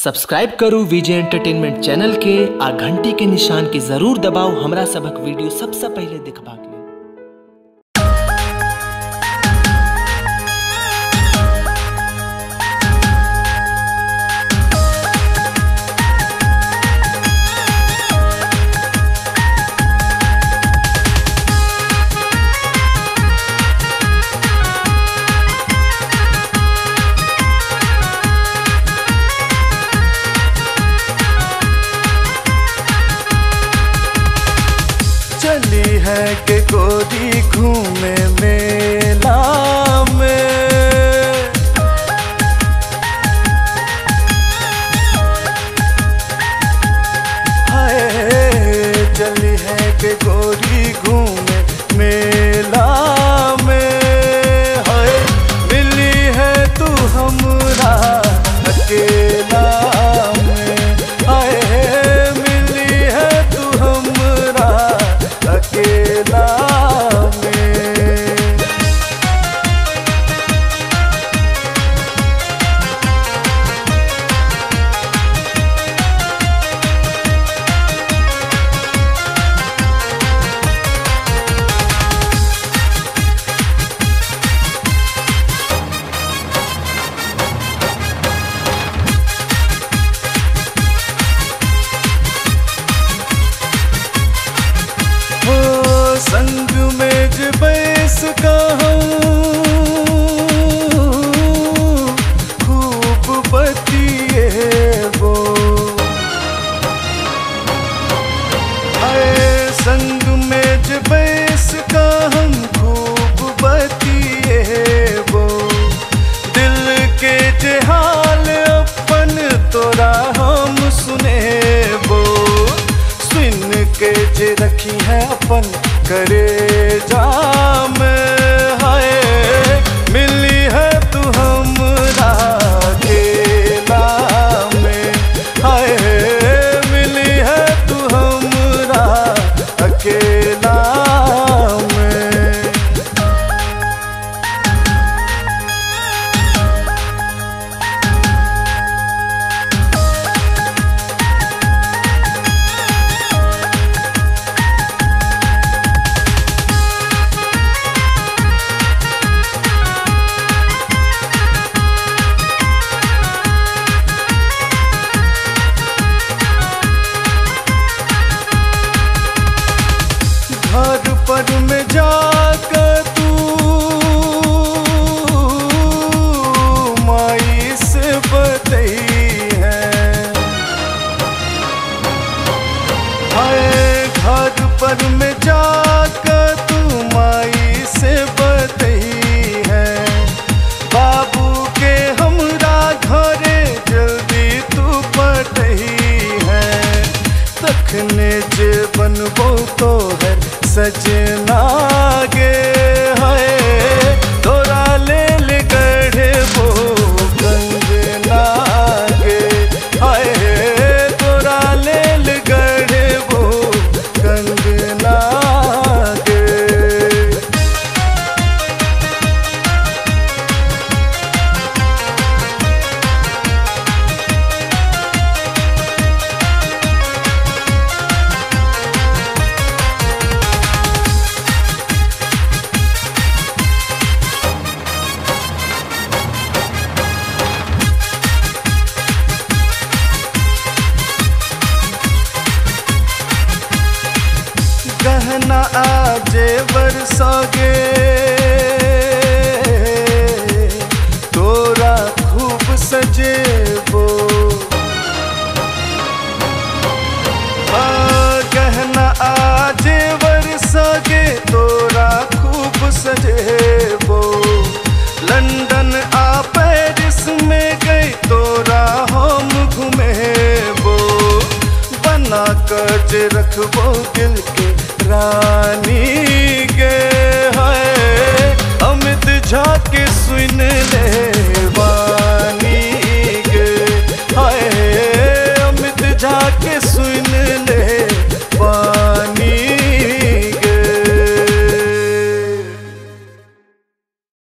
Subscribe करू विजय entertainment channel के आ घंटी के निशान के जरूर दबाऊ हमरा सबक वीडियो सबसे पहले देखबाक लेल। चली है के गोरी घूमे मेला में, हाय चली है के गोरी घूमे मेला में, हाय मिली है तू हमरा अकेला में, हाय मिली है तू हमरा अकेला में। संग में जे बैस खूब बतिएबो, हाय संग में जे बैस हम खूब बतिएबो, दिल के जे हाल अपन तोरा हम सुनेबो, सुन के जे रखी है अपन करे जाम, हाय मिली है तू हमरा अकेला में, हाय मिली है तू हमरा अकेला में। घर पर में जाकर तू माई से बतई है, हाय घर पर में जाकर तू माई से बतई है, बाबू के हमरा घरे जल्दी तू पटही है, तखने जे बनबो तो है सजना गे, हाय तोरा लेल गढ़बो कंगना गे, हाय तोरा लेल गढ़बो कंगना गे। गहना आजे बरसोगे तोरा खूब सजेबो, गहना आजे बरसोगे तोरा खूब सजेबो, लंदन आ पेरिस में गई तोरा हम घुमेबो, बना कर जे रखबो दिल के रानी।